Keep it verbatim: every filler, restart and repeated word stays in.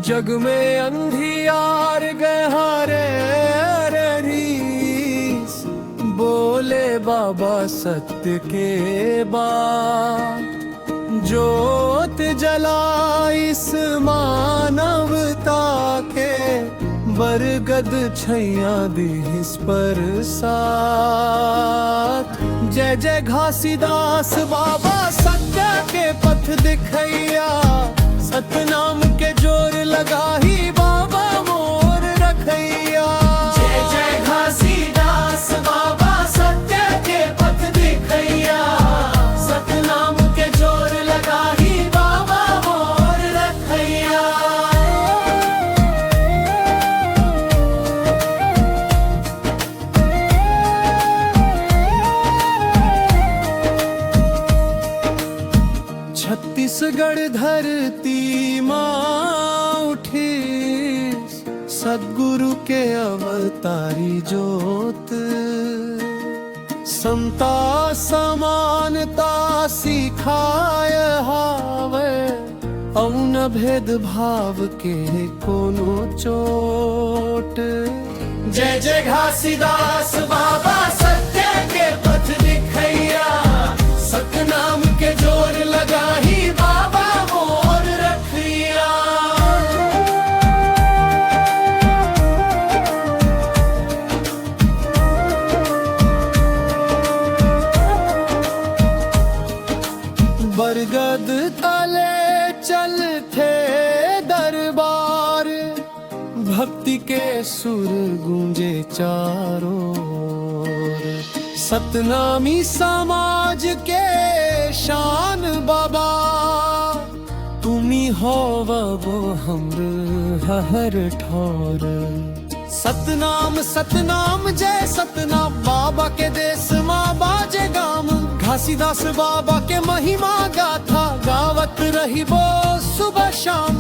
जग में अंधियार गहरे रहीस, बोले बाबा सत्य के बात। जोत जलाइस मानवता के, बरगद छैया दिहिस परसाद। जय जय घासीदास बाबा, सत्य के पथ दिखैया, सतनाम के जोर लगाही बाबा मोर रखैया। जय जय घासीदास बाबा, सत्य के पथ दिखैया, सतनाम के जोर लगाही बाबा मोर रखैया। छत्तीसगढ़ धरती मा उठिस सतगुरु के अवतारी जोत। समता समानता सिखाय हावय, अउ न भेदभाव के कोनो चोट। जय जय घासीदास बाबा, सत्य के पथ दिखैया, सतनाम के जोर लगाही बाबा मोर रखैया। बरगद तले चलथे दरबार, भक्ति के सुर गूंजे चारों ओर। सतनामी समाज के शान बाबा, तुमी होवबो हमर हर ठौर। सतनाम सतनाम जय सतनाम, बाबा के देश मा बाजे गाम। घासीदास बाबा के महिमा गाथा, गावत रहिबो सुबह शाम।